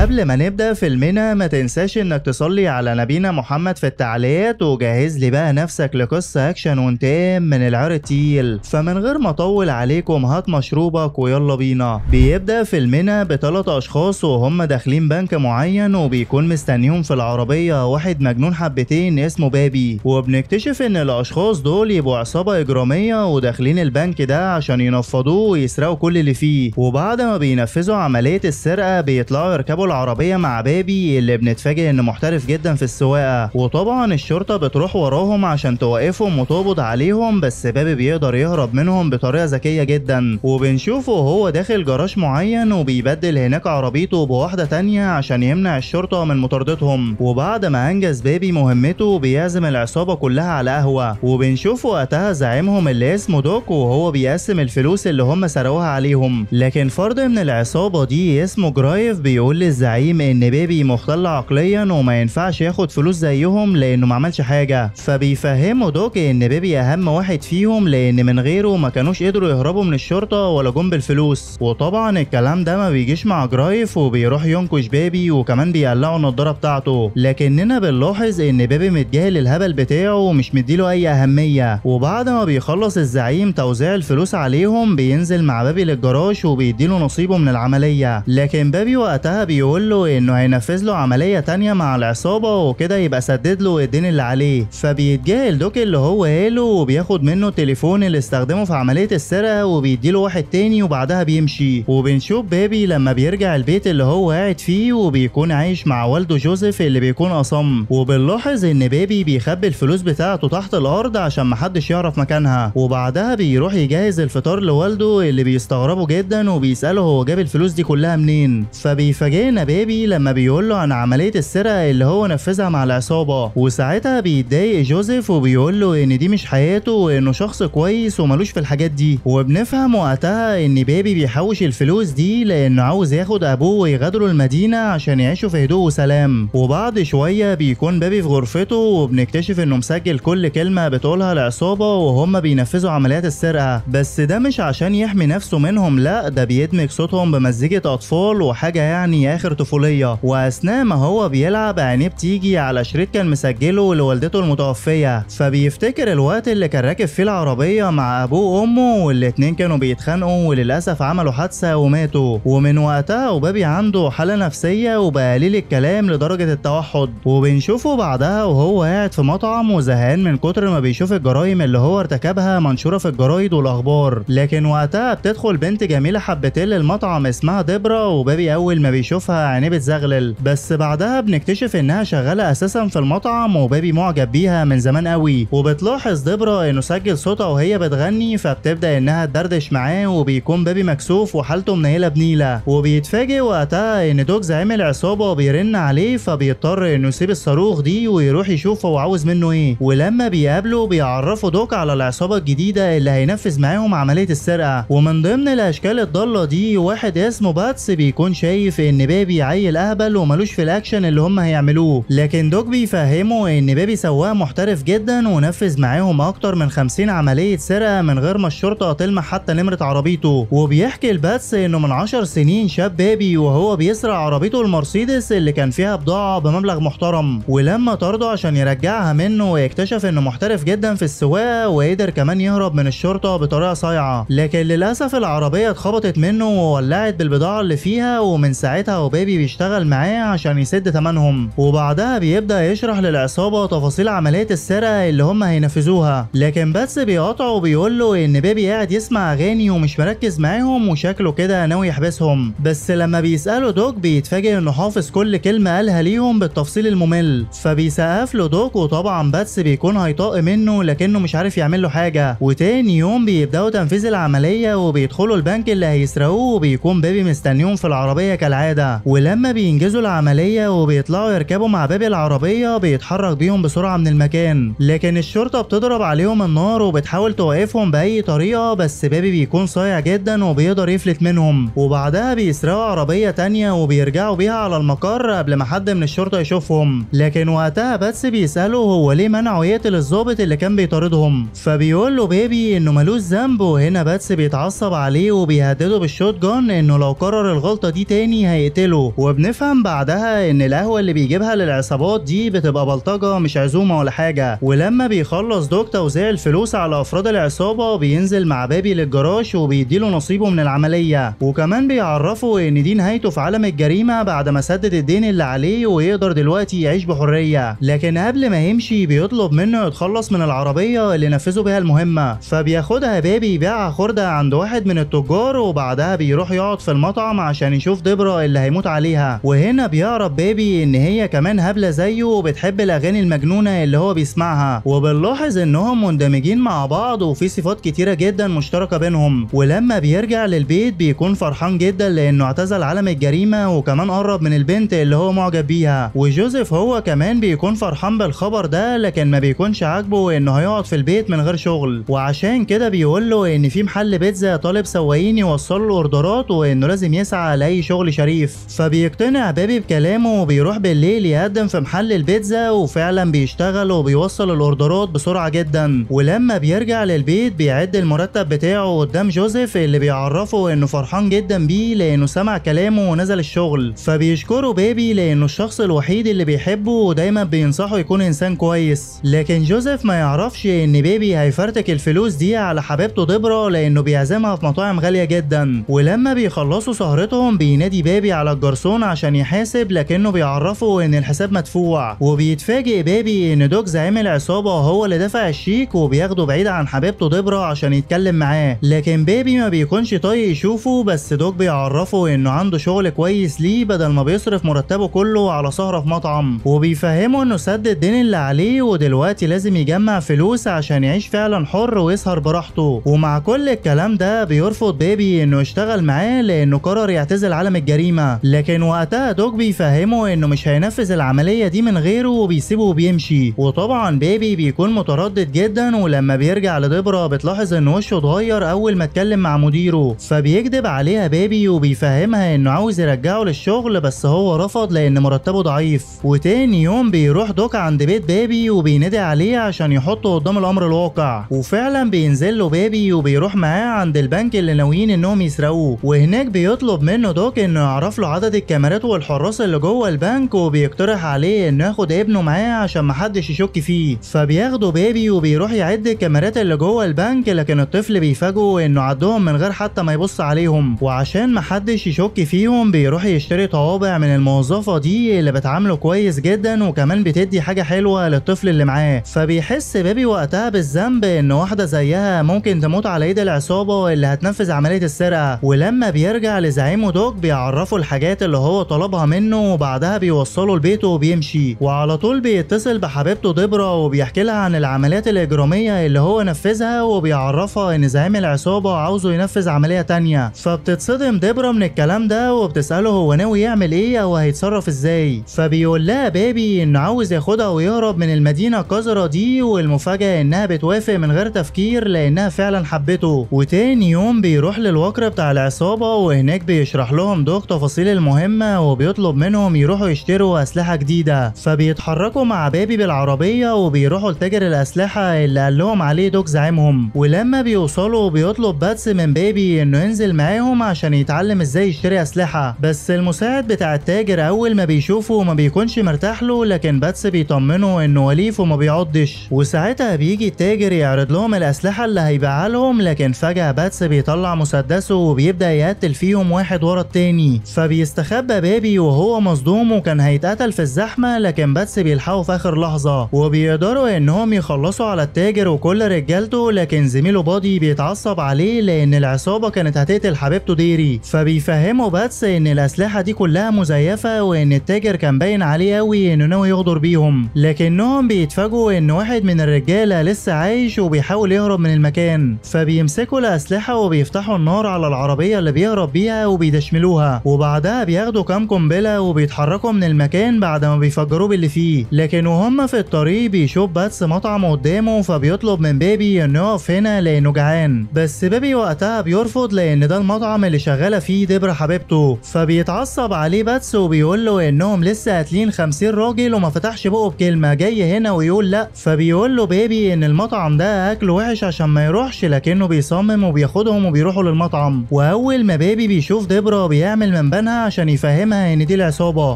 وقبل ما نبدأ فيلمنا ما تنساش انك تصلي على نبينا محمد في التعليقات، وجهز لي بقى نفسك لقصة اكشن وانتقام من العيار التقيل. فمن غير ما اطول عليكم هات مشروبك ويلا بينا. بيبدأ فيلمنا بثلاث اشخاص وهم داخلين بنك معين، وبيكون مستنيهم في العربية واحد مجنون حبتين اسمه بابي. وبنكتشف ان الاشخاص دول يبقوا عصابة اجرامية وداخلين البنك ده عشان ينفضوه ويسرقوا كل اللي فيه. وبعد ما بينفذوا عملية السرقة بيطلعوا يركبوا العربية مع بابي اللي بنتفاجئ انه محترف جدا في السواقة. وطبعا الشرطة بتروح وراهم عشان توقفهم وتقبض عليهم، بس بابي بيقدر يهرب منهم بطريقة ذكية جدا. وبنشوفه وهو داخل جراج معين وبيبدل هناك عربيته بواحدة تانية عشان يمنع الشرطة من مطاردتهم. وبعد ما انجز بابي مهمته بيعزم العصابة كلها على قهوة، وبنشوف وقتها زعيمهم اللي اسمه دوك وهو بيقسم الفلوس اللي هم سرقوها عليهم. لكن فرد من العصابة دي اسمه جرايف بيقول للزعيم ان بابي مختل عقليا وما ينفعش ياخد فلوس زيهم لانه ما عملش حاجة. فبيفهمه دوك ان بابي اهم واحد فيهم لان من غيره ما كانوش قدروا يهربوا من الشرطة ولا جم بالفلوس. وطبعا الكلام ده ما بيجيش مع جرايف وبيروح ينكش بابي وكمان بيقلعوا النضارة بتاعته. لكننا بنلاحظ ان بابي متجاهل الهبل بتاعه ومش مديله اي اهمية. وبعد ما بيخلص الزعيم توزيع الفلوس عليهم بينزل مع بابي للجراج وبيديله نصيبه من العملية. لكن بابي وقتها بيقول له انه هينفذ له عملية تانية مع العصابة وكده يبقى سدد له الدين اللي عليه. فبيتجاهل دوك اللي هو قاله وبياخد منه التليفون اللي استخدمه في عملية السرقة وبيديله واحد تاني وبعدها بيمشي. وبنشوف بابي لما بيرجع البيت اللي هو قاعد فيه وبيكون عايش مع والده جوزيف اللي بيكون أصم. وبنلاحظ ان بابي بيخبي الفلوس بتاعته تحت الارض عشان محدش يعرف مكانها. وبعدها بيروح يجهز الفطار لوالده اللي بيستغربه جدا وبيسأله هو جاب الفلوس دي كلها منين. فبيفاجئنا بابي لما بيقول له عن عملية السرقة اللي هو نفذها مع العصابة. وساعتها بيتضايق جوزيف وبيقول له ان دي مش حياته وانه شخص كويس وملوش في الحاجات دي. وبنفهم وقتها ان بابي بيحوش الفلوس دي لانه عاوز ياخد ابوه ويغادروا المدينة عشان يعيشوا في هدوء وسلام. وبعد شوية بيكون بابي في غرفته وبنكتشف انه مسجل كل كلمة بتقولها العصابة وهم بينفذوا عمليات السرقة، بس ده مش عشان يحمي نفسه منهم، لا ده بيدمج صوتهم بمزيكة اطفال وحاجة يعني اخر طفولية. واثناء ما هو بيلعب عينيه بتيجي على شريط كان مسجله لوالدته المتوفية، فبيفتكر الوقت اللي كان راكب فيه العربية مع ابوه وامه والاتنين كانوا بيتخانقوا وللاسف عملوا حادثة وماتوا. ومن وقتها وبابي عنده حالة نفسية وبقى قليل الكلام لدرجة التوحد. وبنشوفه بعدها وهو قاعد في مطعم وزهقان من كتر ما بيشوف الجرايم اللي هو ارتكبها منشورة في الجرايد والاخبار. لكن وقتها بتدخل بنت جميلة حبتين للمطعم اسمها دبرة، وبابي اول ما بيشوفها عينيه بتزغلل، بس بعدها بنكتشف انها شغالة اساسا في المطعم وبابي معجب بيها من زمان قوي. وبتلاحظ دبرة انه سجل صوتها وهي بتغني، فبتبدأ انها تدردش معاه وبيكون بابي مكسوف وحالته منيلة بنيلة. وبيتفاجئ وقتها ان دوك زعيم العصابة بيرن عليه، فبيضطر انه يسيب الصاروخ دي ويروح يشوف هو عاوز منه ايه. ولما بيقابله بيعرفوا دوك على العصابة الجديدة اللي هينفذ معاهم عملية السرقة. ومن ضمن الاشكال الضالة دي واحد اسمه باتس بيكون شايف ان بابي عيل اهبل وملوش في الاكشن اللي هم هيعملوه، لكن دوك بيفهمه ان بابي سواق محترف جدا ونفذ معاهم اكتر من 50 عملية سرقة من غير ما الشرطة تلمح حتى نمرة عربيته. وبيحكي الباتس انه من 10 سنين شاف بابي وهو بيسرق عربيته المرسيدس اللي كان فيها بضاعة بمبلغ محترم، ولما طرده عشان يرجعها منه ويكتشف انه محترف جدا في السواقة وقدر كمان يهرب من الشرطة بطريقة صايعة. لكن للأسف العربية اتخبطت منه وولعت بالبضاعة اللي فيها، ومن ساعتها وبابي بيشتغل معاه عشان يسد ثمنهم. وبعدها بيبدأ يشرح للعصابة تفاصيل عملية السرقة اللي هم هينفذوها، لكن باتس بيقاطعه وبيقول له ان بابي قاعد يسمع اغاني ومش مركز معاهم وشكله كده ناوي يحبسهم. بس لما بيسأله دوك بيتفاجئ انه حافظ كل كلمة قالها ليهم بالتفصيل الممل، فبيسقف له دوك وطبعا باتس بيكون هيطق منه لكنه مش عارف يعمل له حاجة. وتاني يوم بيبدأوا تنفيذ العملية وبيدخلوا البنك اللي هيسرقوه وبيكون بابي مستنيهم في العربية كالعادة. ولما بينجزوا العملية وبيطلعوا يركبوا مع بابي العربية بيتحرك بيهم بسرعة من المكان، لكن الشرطة بتضرب عليهم النار وبتحاول توقفهم بأي طريقة، بس بابي بيكون صايع جدا وبيقدر يفلت منهم. وبعدها بيسرقوا عربية تانية وبيرجعوا بيها على المقر قبل ما حد من الشرطة يشوفهم. لكن وقتها باتس بيسأله هو ليه منعه يقتل الضابط اللي كان بيطاردهم، فبيقول له بيبي انه ملوش ذنب. وهنا باتس بيتعصب عليه وبيهدده بال shotgun انه لو كرر الغلطة دي تاني هيقتله. وبيقتله. وبنفهم بعدها ان القهوة اللي بيجيبها للعصابات دي بتبقى بلطجه مش عزومة ولا حاجة. ولما بيخلص دوك توزيع الفلوس على افراد العصابة بينزل مع بابي للجراج وبيديله نصيبه من العملية، وكمان بيعرفه ان دي نهايته في عالم الجريمة بعد ما سدد الدين اللي عليه ويقدر دلوقتي يعيش بحرية. لكن قبل ما يمشي بيطلب منه يتخلص من العربية اللي نفذوا بيها المهمة، فبياخدها بابي يبيعها خرده عند واحد من التجار، وبعدها بيروح يقعد في المطعم عشان يشوف دبرة اللي هيموت عليها. وهنا بيعرف بابي ان هي كمان هبلة زيه وبتحب الاغاني المجنونة اللي هو بيسمعها، وبنلاحظ انهم مندمجين مع بعض وفي صفات كتيرة جدا مشتركة بينهم. ولما بيرجع للبيت بيكون فرحان جدا لانه اعتزل عالم الجريمة وكمان قرب من البنت اللي هو معجب بيها. وجوزيف هو كمان بيكون فرحان بالخبر ده، لكن ما بيكونش عاجبه انه هيقعد في البيت من غير شغل، وعشان كده بيقول له ان في محل بيتزا طالب سواقين يوصل له اوردرات وانه لازم يسعى لاي شغل شريف. فبيقتنع بابي بكلامه وبيروح بالليل يقدم في محل البيتزا، وفعلا بيشتغل وبيوصل الاوردرات بسرعة جدا. ولما بيرجع للبيت بيعد المرتب بتاعه قدام جوزيف اللي بيعرفه انه فرحان جدا بيه لانه سمع كلامه ونزل الشغل. فبيشكره بابي لانه الشخص الوحيد اللي بيحبه ودايما بينصحه يكون انسان كويس. لكن جوزيف ما يعرفش ان بيبي هيفرتك الفلوس دي على حبيبته دبرة لانه بيعزمها في مطاعم غالية جدا. ولما بيخلصوا سهرتهم بينادي بابي على الجرسون عشان يحاسب، لكنه بيعرفه ان الحساب مدفوع. وبيتفاجئ بابي ان دوك زعيم العصابة هو اللي دفع الشيك وبياخده بعيد عن حبيبته دبرة عشان يتكلم معاه، لكن بابي ما بيكونش طايق يشوفه، بس دوك بيعرفه انه عنده شغل كويس ليه بدل ما بيصرف مرتبه كله على سهرة في مطعم، وبيفهمه انه سد الدين اللي عليه ودلوقتي لازم يجمع فلوس عشان يعيش فعلا حر ويسهر براحته. ومع كل الكلام ده بيرفض بابي انه يشتغل معاه لانه قرر يعتزل عالم الجريمة، لكن وقتها دوك بيفهمه انه مش هينفذ العملية دي من غيره وبيسيبه وبيمشي. وطبعا بابي بيكون متردد جدا، ولما بيرجع لدبرة بتلاحظ ان وشه اتغير اول ما اتكلم مع مديره، فبيكذب عليها بابي وبيفهمها انه عاوز يرجعه للشغل بس هو رفض لان مرتبه ضعيف. وتاني يوم بيروح دوك عند بيت بابي وبينادي عليه عشان يحطه قدام الامر الواقع، وفعلا بينزل له بابي وبيروح معاه عند البنك اللي ناويين انهم يسرقوه. وهناك بيطلب منه دوك انه يعرف له عدد الكاميرات والحراس اللي جوه البنك، وبيقترح عليه انه ياخد ابنه معاه عشان محدش يشك فيه. فبياخده بابي وبيروح يعد الكاميرات اللي جوه البنك، لكن الطفل بيفاجئه انه عدهم من غير حتى ما يبص عليهم، وعشان محدش يشك فيهم بيروح يشتري طوابع من الموظفة دي اللي بتعامله كويس جدا وكمان بتدي حاجة حلوة للطفل اللي معاه. فبيحس بابي وقتها بالذنب ان واحدة زيها ممكن تموت على ايد العصابة اللي هتنفذ عملية السرقة. ولما بيرجع لزعيمه دوك بيعرفه الحاجات اللي هو طلبها منه، وبعدها بيوصله لبيته وبيمشي. وعلى طول بيتصل بحبيبته دبرة وبيحكي لها عن العمليات الإجرامية اللي هو نفذها، وبيعرفها ان زعيم العصابة عاوزه ينفذ عملية تانية. فبتتصدم دبرة من الكلام ده وبتسأله هو ناوي يعمل ايه او هيتصرف ازاي. فبيقول لها بابي انه عاوز ياخدها ويهرب من المدينة القذرة دي، والمفاجأة انها بتوافق من غير تفكير لانها فعلا حبته. وتاني يوم بيروح للوكر بتاع العصابة، وهناك بيشرح لهم دوك تفاصيل المهمة وبيطلب منهم يروحوا يشتروا أسلحة جديدة. فبيتحركوا مع بابي بالعربية وبيروحوا لتاجر الأسلحة اللي قال لهم عليه دوك زعيمهم. ولما بيوصلوا بيطلب باتس من بابي انه ينزل معاهم عشان يتعلم ازاي يشتري أسلحة، بس المساعد بتاع التاجر اول ما بيشوفه ما بيكونش مرتاح له، لكن باتس بيطمنه انه وليف وما بيعضش. وساعتها بيجي التاجر يعرض لهم الأسلحة اللي هيبيعها لهم، لكن فجأة باتس بيطلع مسدسه وبيبدأ يقتل فيهم واحد ورا التاني. فبيستخبى بابي وهو مصدوم وكان هيتقتل في الزحمة، لكن باتس بيلحقه في آخر لحظة وبيقدروا انهم يخلصوا على التاجر وكل رجالته. لكن زميله بادي بيتعصب عليه لان العصابة كانت هتقتل حبيبته ديري، فبيفهموا باتس ان الأسلحة دي كلها مزيفة وان التاجر كان باين عليه قوي انه ناوي يغدر بيهم. لكنهم بيتفاجئوا ان واحد من الرجالة لسه عايش وبيحاول يهرب من المكان، فبيمسكوا الأسلحة وبيفتحوا النار على العربية اللي بيهرب بيها وبيدشملوها، وبعدها بياخدوا كام قنبلة وبيتحركوا من المكان بعد ما بيفجروه باللي فيه. لكن وهم في الطريق بيشوف باتس مطعم قدامه، فبيطلب من بابي انه يقف هنا لانه جعان، بس بابي وقتها بيرفض لان ده المطعم اللي شغالة فيه دبرة حبيبته. فبيتعصب عليه باتس وبيقول له انهم لسه قاتلين 50 راجل وما فتحش بقه بكلمة، جاي هنا ويقول لا. فبيقول له بابي ان المطعم ده اكله وحش عشان ما يروحش، لكنه بيصمم وبياخدهم وبيروحوا للمطعم. واول ما بابي بيشوف دبرة بيعمل من بنها منها عشان يفهمها ان دي العصابة.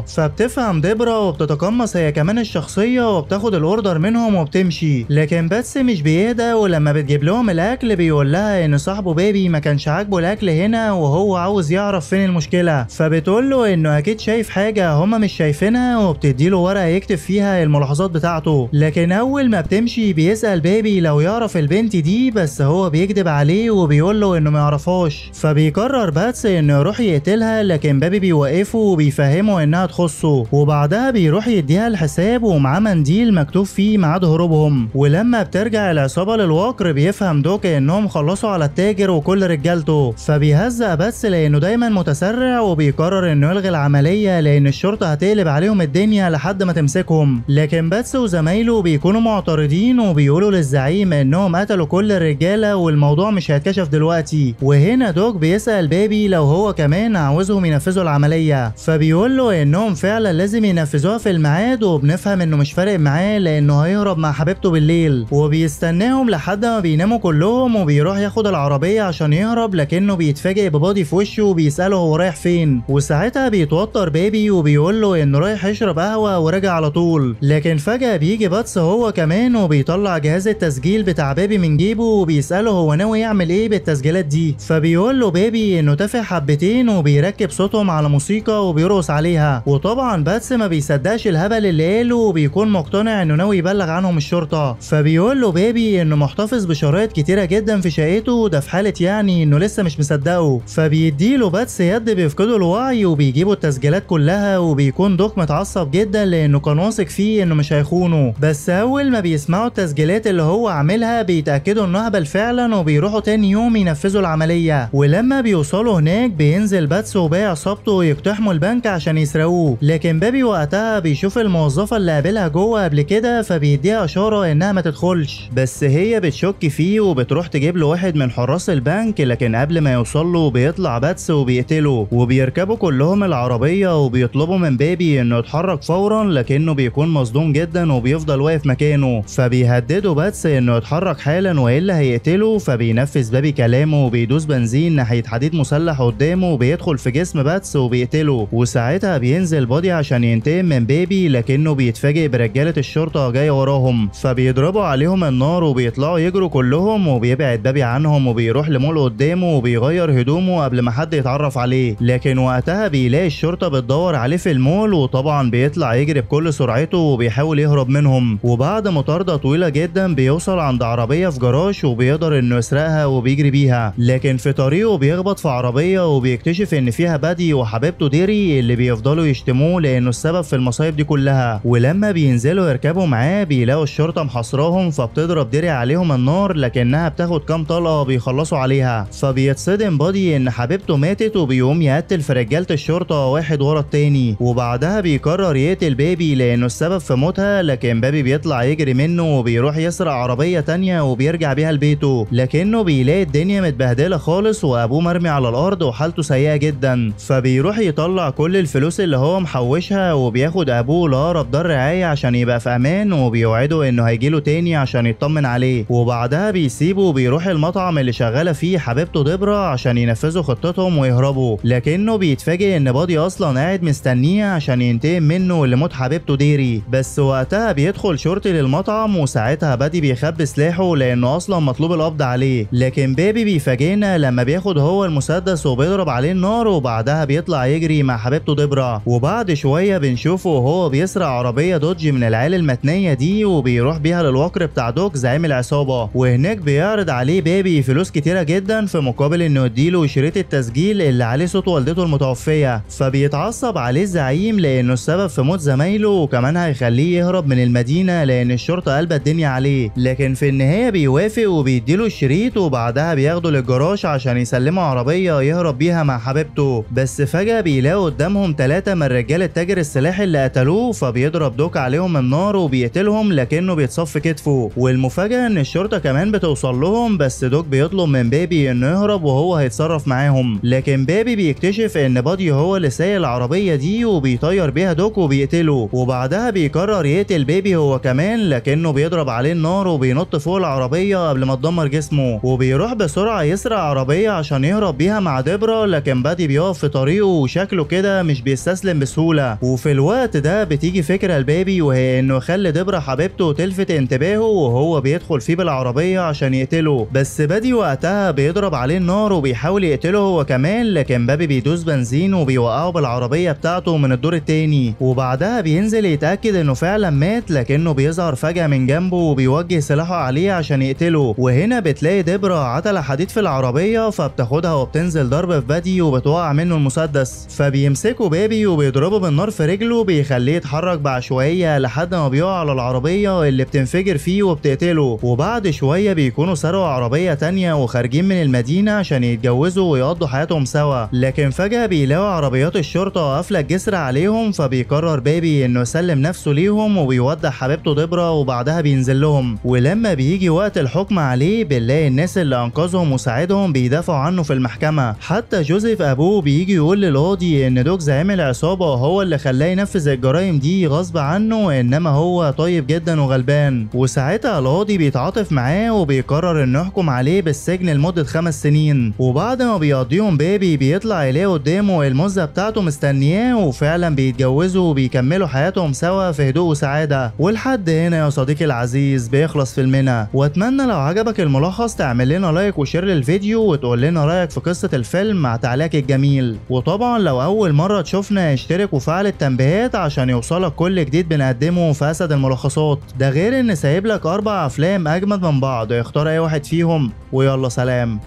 فبتفهم ديبرا وبتتقمص هي كمان الشخصية وبتاخد ال order منهم وبتمشي. لكن باتس مش بيهدى، ولما بتجيب لهم الاكل بيقول لها ان صاحبه بيبي ما كانش عاجبه الاكل هنا وهو عاوز يعرف فين المشكلة. فبتقول له انه اكيد شايف حاجة هما مش شايفينها، وبتدي له ورقة يكتب فيها الملاحظات بتاعته. لكن اول ما بتمشي بيسأل بيبي لو يعرف البنت دي، بس هو بيكذب عليه وبيقول له انه ما يعرفهاش. فبيقرر باتس انه يروح يقتلها، لكن بابي بيوقفه وبيفهمه انها تخصه، وبعدها بيروح يديها الحساب ومعاه منديل مكتوب فيه ميعاد هروبهم. ولما بترجع العصابة للوقر بيفهم دوك انهم خلصوا على التاجر وكل رجالته، فبيهزق باتس لانه دايما متسرع، وبيقرر انه يلغي العملية لان الشرطة هتقلب عليهم الدنيا لحد ما تمسكهم. لكن باتس وزمايله بيكونوا معترضين وبيقولوا للزعيم انهم قتلوا كل الرجالة والموضوع مش هيتكشف دلوقتي. وهنا دوك بيسأل بيبي لو هو كمان عاوزهم ينفذوا العملية، فبيقول له انهم فعلا لازم ينفذوها في الميعاد، وبنفهم انه مش فارق معاه لانه هيهرب مع حبيبته بالليل. وبيستناهم لحد ما بيناموا كلهم وبيروح ياخد العربية عشان يهرب، لكنه بيتفاجئ ببادي في وشه وبيسأله هو رايح فين. وساعتها بيتوتر بيبي وبيقول له انه رايح يشرب قهوة وراجع على طول. لكن فجأة بيجي باتس هو كمان وبيطلع جهاز التسجيل بتاع بيبي من جيبه وبيسأله هو ناوي يعمل ايه بالتسجيلات دي. فبيقول له بيبي انه تافه حبتين وبيركب صوتهم على موسيقى وبيرقص عليها. وطبعا باتس ما بيصدقش الهبل اللي قاله وبيكون مقتنع انه ناوي يبلغ عنهم الشرطة. فبيقول له بيبي انه محتفظ بشرايط كتيرة جدا في شقته، ده في حالة يعني انه لسه مش مصدقه. فبيديله باتس يد بيفقده الوعي وبيجيبوا التسجيلات كلها، وبيكون دوك متعصب جدا لانه كان واثق فيه انه مش هيخونه. بس اول ما بيسمعوا التسجيلات اللي هو عاملها بيتاكدوا انه هبل فعلا، وبيروحوا تاني يوم ينفذوا العملية. ولما بيوصلوا هناك بينزل باتس وباقي عصابته يقتحموا البنك عشان يسرقوه، لكن بابي وقتها بيشوف الموظفة اللي قابلها جوه قبل كده فبيديها اشارة انها ما تدخلش، بس هي بتشك فيه وبتروح تجيب له واحد من حراس البنك. لكن قبل ما يوصل له بيطلع باتس وبيقتله، وبيركبوا كلهم العربية وبيطلبوا من بيبي انه يتحرك فورا، لكنه بيكون مصدوم جدا وبيفضل واقف مكانه. فبيهددوا باتس انه يتحرك حالا والا هيقتله، فبينفذ بابي كلامه وبيدوس بنزين ناحية حديد مسلح قدامه وبيدخل في جسم باتس وبيقتله. وساعتها بينزل بادي عشان ينتقم من بيبي، لكنه بيتفاجئ برجاله الشرطة جاية وراهم، فبيضربوا عليهم النار وبيطلعوا يجروا كلهم. وبيبعد بابي عنهم وبيروح لمول قدامه وبيغير هدومه قبل ما حد يتعرف عليه، لكن وقتها بيلاقي الشرطة بتدور عليه في المول، وطبعا بيطلع يجري بكل سرعته وبيحاول يهرب منهم. وبعد مطاردة طويلة جدا بيوصل عند عربية في جراج وبيقدر انه يسرقها وبيجري بيها، لكن في طريقه بيخبط في عربية وبيكتشف ان فيها بادي وحبيبته ديري اللي بيفضلوا يشتموه لانه السبب في المصايب دي كلها. ولما بينزلوا يركبوا معاه بيلاقوا الشرطة محاصراهم، فبتضرب ديري عليهم النار لكنها بتاخد كام طلقه بيخلصوا عليها. فبيتصدم بادي ان حبيبته ماتت وبيقوم يقتل في رجاله الشرطة واحد ورا التاني. وبعدها بيقرر يقتل بيبي لانه السبب في موتها، لكن بابي بيطلع يجري منه وبيروح يسرق عربية تانية وبيرجع بيها لبيته، لكنه بيلاقي الدنيا متبهدله خالص وابوه مرمي على الارض وحالته سيئه جدا. فبيروح يطلع كل الفلوس اللي هو محوشها وبياخد ابوه لاقرب دار رعاية عشان يبقى في امان، وبيوعده انه هيجيله تاني عشان يطمن عليه. وبعدها بيسيبه وبيروح المطعم اللي شغالة فيه حبيبته ديبرا عشان ينفذوا خطتهم ويهربوا، لكنه بيتفاجئ ان بادي اصلا قاعد مستنيه عشان ينتقم منه لموت حبيبته ديري. بس وقتها بيدخل شرطي للمطعم وساعتها بادي بيخبي سلاحه لانه اصلا مطلوب القبض عليه، لكن بيبي بيفاجئنا لما بياخد هو المسدس وبيضرب عليه النار، وبعدها بيطلع يجري مع حبيبته ديبرا. وبعد شوية بنشوفه وهو بيسرق عربية دوج من العيال المتنيه دي وبيروح بيها للوقر بتاع دوك زعيم العصابة، وهناك بيعرض عليه بيبي فلوس كتيرة جدا في مقابل انه يديله شريط التسجيل اللي عليه صوت والدته المتوفيه. فبيتعصب عليه الزعيم لانه السبب في موت زمايله، وكمان هيخليه يهرب من المدينة لان الشرطة قلبت الدنيا عليه. لكن في النهاية بيوافق وبيديله الشريط، وبعدها بياخده للجراج عشان يسلمه عربية يهرب بيها مع حبيبته. بس فجاة بيلاقوا قدامهم 3 من رجاله تاجر السلاح اللي قتلوه، فبيضرب دوك عليهم النار وبيقتلهم لكنه بيتصف كتفه. والمفاجاه ان الشرطة كمان بتوصل لهم، بس دوك بيطلب من بيبي انه يهرب وهو هيتصرف معاهم. لكن بيبي بيكتشف ان بادي هو اللي سايق العربية دي وبيطير بيها دوك وبيقتله. وبعدها بيقرر يقتل بيبي هو كمان، لكنه بيضرب عليه النار وبينط فوق العربية قبل ما تدمر جسمه، وبيروح بسرعة يسرق عربية عشان يهرب بيها مع ديبرا، لكن بادي بيقف في طريقه طريقه وشكله كده مش بيستسلم بسهولة. وفي الوقت ده بتيجي فكرة لبابي، وهي انه يخلي دبرة حبيبته تلفت انتباهه وهو بيدخل فيه بالعربية عشان يقتله، بس بادي وقتها بيضرب عليه النار وبيحاول يقتله هو كمان، لكن بابي بيدوس بنزين وبيوقعه بالعربية بتاعته من الدور التاني. وبعدها بينزل يتأكد انه فعلا مات، لكنه بيظهر فجأة من جنبه وبيوجه سلاحه عليه عشان يقتله. وهنا بتلاقي دبرة عتلة حديد في العربية، فبتاخدها وبتنزل ضرب في بادي وبتوقع منه المسدس، فبيمسكه بابي وبيضربه بالنار في رجله بيخليه يتحرك بعشوائية لحد ما بيقع على العربية اللي بتنفجر فيه وبتقتله. وبعد شوية بيكونوا سرقوا عربية تانية وخارجين من المدينة عشان يتجوزوا ويقضوا حياتهم سوا، لكن فجأة بيلاقوا عربيات الشرطة قافلة الجسر عليهم، فبيقرر بابي انه يسلم نفسه ليهم وبيودع حبيبته دبرة وبعدها بينزل لهم. ولما بيجي وقت الحكم عليه بنلاقي الناس اللي انقذهم وساعدهم بيدافعوا عنه في المحكمة، حتى جوزيف ابوه بيجي يقول للقاضي ان دوك زعيم العصابة هو اللي خلاه ينفذ الجرائم دي غصب عنه، انما هو طيب جدا وغلبان. وساعتها القاضي بيتعاطف معاه وبيقرر انه يحكم عليه بالسجن لمدة 5 سنين. وبعد ما بيقضيهم بابي بيطلع يلاقي قدامه المزة بتاعته مستنياه، وفعلا بيتجوزوا وبيكملوا حياتهم سوا في هدوء وسعادة. ولحد هنا يا صديقي العزيز بيخلص فيلمنا، واتمنى لو عجبك الملخص تعمل لنا like و share للفيديو وتقول لنا رايك في قصة الفيلم مع تعليقك الجميل. وطبعا لو اول مرة تشوفنا اشترك وفعل التنبيهات عشان يوصلك كل جديد بنقدمه في اسد الملخصات، ده غير ان سايب لك 4 افلام اجمد من بعض، اختار اي واحد فيهم ويلا سلام.